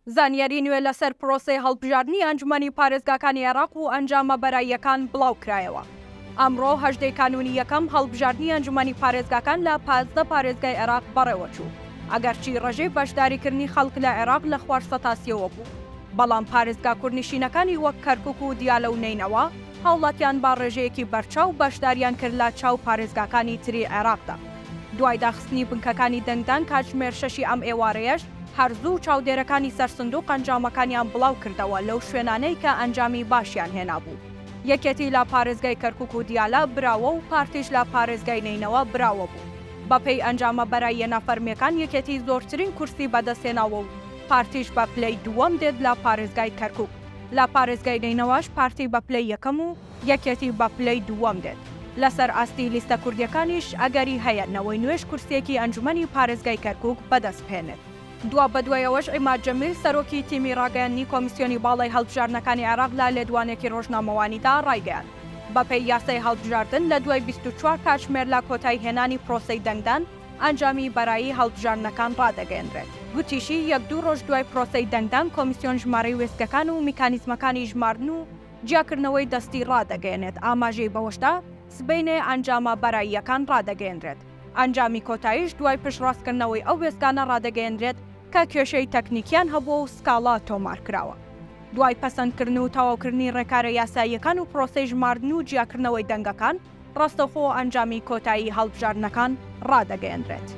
زانیاری نوێ لەسەر پرۆسەی هەڵبژاردنی ئەنجومەنی پارێزگاکانی عێراق و ئەنجامە بەراییەکان بڵاوکرایەوە. ئەمڕۆ 18 ی کانوونی یەکەم هەڵبژاردنی ئەنجومەنی پارێزگاکان لە 15 پارێزگای عێراق بەڕێوەچوو. ئەگەرچی ڕێژەی بەشداریکردنی خەڵک لە عێراق لە خوار سەتا سیەوە بوو، بەڵام پارێزگا کوردنشینەکانی وەک کەرکوک و دیالە و نەینەوا هاوڵاتیان بە ڕێژەیەکی بەرچاو بەشداریان کرد لە چاو پارێزگاکانی تری عێراقدا. دوای داخستنی بنکەکانی دەنگدان کاتژمێر شەشی ئەم ئێوارەیەش هەر زوو چاودێرەکانی سەر سندوق ئەنجامەکانیان بڵاو کردەوە لەو شوێنانەی کە ئەنجامی باشیان هێنابوو. یەکێتی لە پارێزگای کەرکوک و دیالە براوە و پارتیش لە پارێزگای نەینەوا براوە بوو. بەپێی ئەنجامە بەراییە نافەرمییەکان یەکێتی زۆرترین کورسی بەدەستهێناوە و پارتیش بە پلەی دووەم دێت لە پارێزگای کەرکوک. لە پارێزگای نەینەواش پارتی بە پلەی یەکەم و یەکێتی بە پلەی دووەم دێت. لەسەر ئاستی لیستە کوردییەکانیش ئەگەری هەیە نەوەی نوێش کورسییەکی ئەنجومەنی پارێزگای کەرکوک بەدەستبهێنێت. دوابەدوای ئەوەش عیماد جەمیل سەرۆکی تیمی ڕاگەیاندنی کۆمیسیۆنی باڵای هەڵبژاردنەکانی عێراق لە لێدوانێکی ڕۆژنامەوانیدا ڕایگەیاند، بەپێی یاسای هەڵبژاردن لە دوای 24 کاتژمێر لە کۆتاییهێنانی پرۆسەی دەنگدان، ئەنجامی بەرایی هەڵبژاردنەکان ڕادەگەیەنرێت. گوتیشی، یەک دوو ڕۆژ دوای پرۆسەی دەنگدان کۆمیسیۆن ژمارەی وێستگەکان و میکانیزمەکانی ژماردن و جیاکردنەوەی دەستی ڕادەگەیەنێت، ئاماژەی بەوەشدا، سبەینێ ئەنجامە بەراییەکان ڕادەگەیەنرێت. ئەنجامی کۆتاییش دوای پشتڕاستکردنەوەی ئەو وێستگانە ڕادەگەیەنرێت کە کێشەی تەکنیکیان هەبووە و سکاڵا تۆمارکراوە. دوای پەسەندکردن و تەواوکردنی ڕێکارە یاساییەکان و پرۆسەی ژماردن و جیاکردنەوەی دەنگەکان، ڕاستەوخۆ ئەنجامی کۆتایی هەڵبژاردنەکان ڕادەگەیەنرێت.